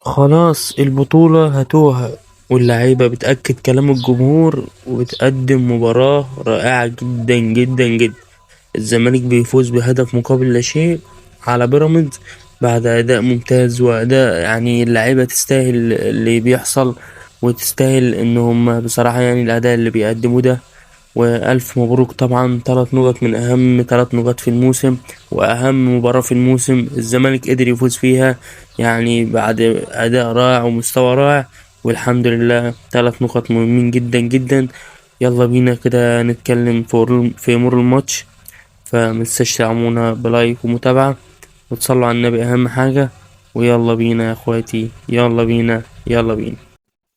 خلاص البطولة هاتوها، واللعيبة بتأكد كلام الجمهور وبتقدم مباراة رائعة جدا جدا جدا. الزمالك بيفوز بهدف مقابل لا شيء على بيراميدز بعد أداء ممتاز وأداء اللعيبة تستاهل اللي بيحصل وتستاهل إن هم بصراحة الأداء اللي بيقدموه ده. وألف مبروك طبعا، 3 نقط من أهم 3 نقاط في الموسم وأهم مباراة في الموسم الزمالك قدر يفوز فيها بعد أداء رائع ومستوى رائع، والحمد لله 3 نقط مهمين جدا جدا. يلا بينا كده نتكلم في أمور الماتش، فمتنساش تدعمونا بلايك ومتابعة وتصلوا على النبي أهم حاجة. ويلا بينا يا اخواتي، يلا بينا يلا بينا.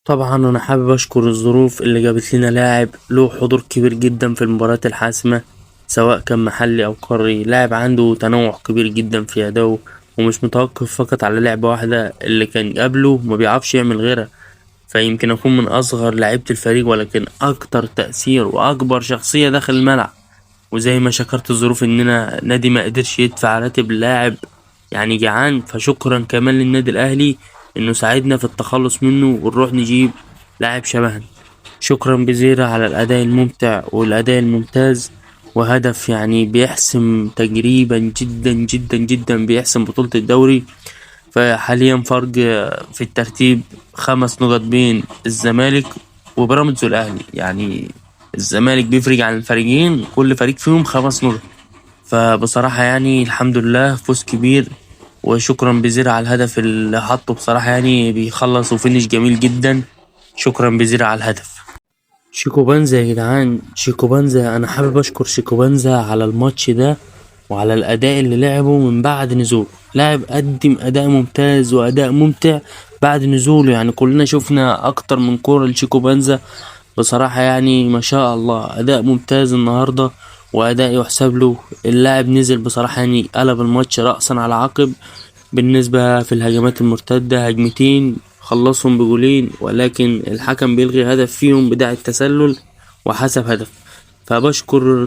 طبعا انا حابب اشكر الظروف اللي جابت لنا لاعب له حضور كبير جدا في المباريات الحاسمة سواء كان محلي او قاري، لاعب عنده تنوع كبير جدا في ادائه ومش متوقف فقط على لعبة واحدة اللي كان قبله ما بيعرفش يعمل غيرها. فيمكن اكون من اصغر لعيبة الفريق ولكن اكتر تأثير واكبر شخصية داخل الملعب. وزي ما شكرت الظروف اننا نادي ما قدرش يدفع راتب لاعب جعان، فشكرا كمان للنادي الاهلي انه ساعدنا في التخلص منه ونروح نجيب لاعب شبهنا. شكرا بزيرة على الاداء الممتع والاداء الممتاز، وهدف بيحسم تقريبا جدا جدا جدا، بيحسم بطولة الدوري. فحاليا فرق في الترتيب 5 نقط بين الزمالك وبيراميدز والاهلي، الزمالك بيفرق عن الفريقين كل فريق فيهم 5 نقط. فبصراحة الحمد لله فوز كبير، وشكرا بزيرة على الهدف اللي حطه، بصراحة بيخلص وفينش جميل جدا. شكرا بزيرة على الهدف. شيكوبانزا يا جدعان، شيكوبانزا انا حابب اشكر شيكوبانزا على الماتش ده وعلى الاداء اللي لعبه من بعد نزوله. لاعب قدم اداء ممتاز واداء ممتع بعد نزوله، كلنا شفنا اكتر من كورة لشيكوبانزا، بصراحة ما شاء الله اداء ممتاز النهاردة واداء يحسب له. اللاعب نزل بصراحة قلب الماتش رأسا على عقب. بالنسبة في الهجمات المرتدة هجمتين خلصهم بجولين، ولكن الحكم بيلغي هدف فيهم بداعي التسلل وحسب هدف. فبشكر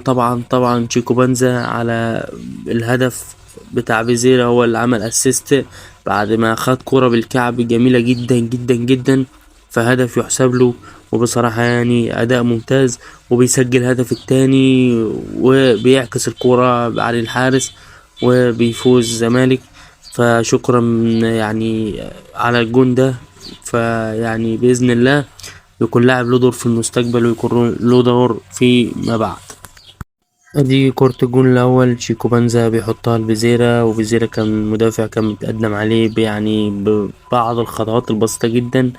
طبعا شيكوبانزا على الهدف بتاع بزيرة، هو اللي عمل اسيست بعد ما خد كرة بالكعب جميلة جدا جدا جدا، فهدف يحسب له. وبصراحة أداء ممتاز، وبيسجل هدف التاني وبيعكس الكرة على الحارس وبيفوز الزمالك. فشكرا على الجون ده. بإذن الله يكون لاعب له دور في المستقبل ويكون له دور فيما بعد. ادي كرة الجون الاول شيكوبانزا بيحطها لبزيرة، وبزيرة كان مدافع كان متقدم عليه ببعض الخطوات البسيطة جدا،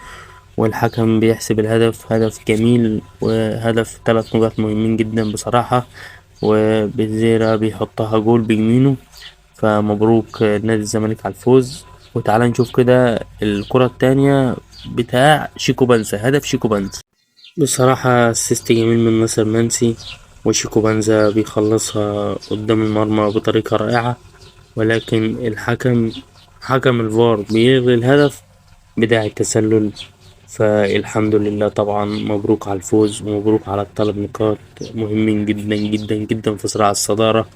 والحكم بيحسب الهدف. هدف جميل وهدف 3 نقاط مهمين جدا بصراحة، وبزيرة بيحطها جول بيمينه. فمبروك نادي الزمالك على الفوز. وتعالى نشوف كده الكرة التانية بتاع شيكوبانزا، هدف شيكوبانزا. بصراحة اسيست جميل من ناصر منسي، وشيكوبانزا بيخلصها قدام المرمى بطريقة رائعة، ولكن الحكم حكم الفار بيلغي الهدف بداعي التسلل. فالحمد لله طبعا مبروك على الفوز ومبروك على الثلاث نقاط مهمين جدا جدا جدا في صراع الصدارة.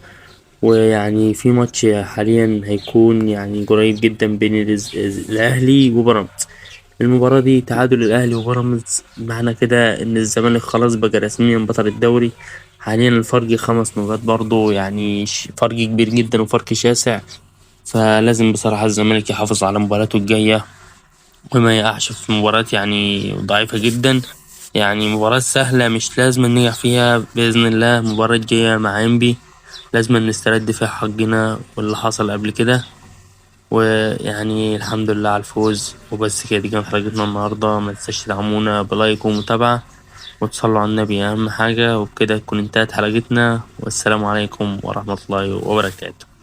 ويعني في ماتش حاليا هيكون قريب جدا بين الأهلي وبيراميدز. المباراة دي تعادل الأهلي وبيراميدز، معنى كده إن الزمالك خلاص بقى رسميا بطل الدوري. حاليا الفرق 5 نقاط برضو، فرق كبير جدا وفرق شاسع. فلازم بصراحة الزمالك يحافظ على مباراته الجاية وما يقعش في مباراة ضعيفة جدا، مباراة سهلة مش لازم ننجح فيها بإذن الله. المباراة الجاية مع إنبي لازم نسترد فيها حقنا واللي حصل قبل كده. الحمد لله على الفوز. وبس كده، دي كانت حلقتنا النهاردة. ما تنساش تدعمونا بلايك ومتابعة وتصلوا على النبي أهم حاجة. وبكده تكون انتهت حلقتنا، والسلام عليكم ورحمة الله وبركاته.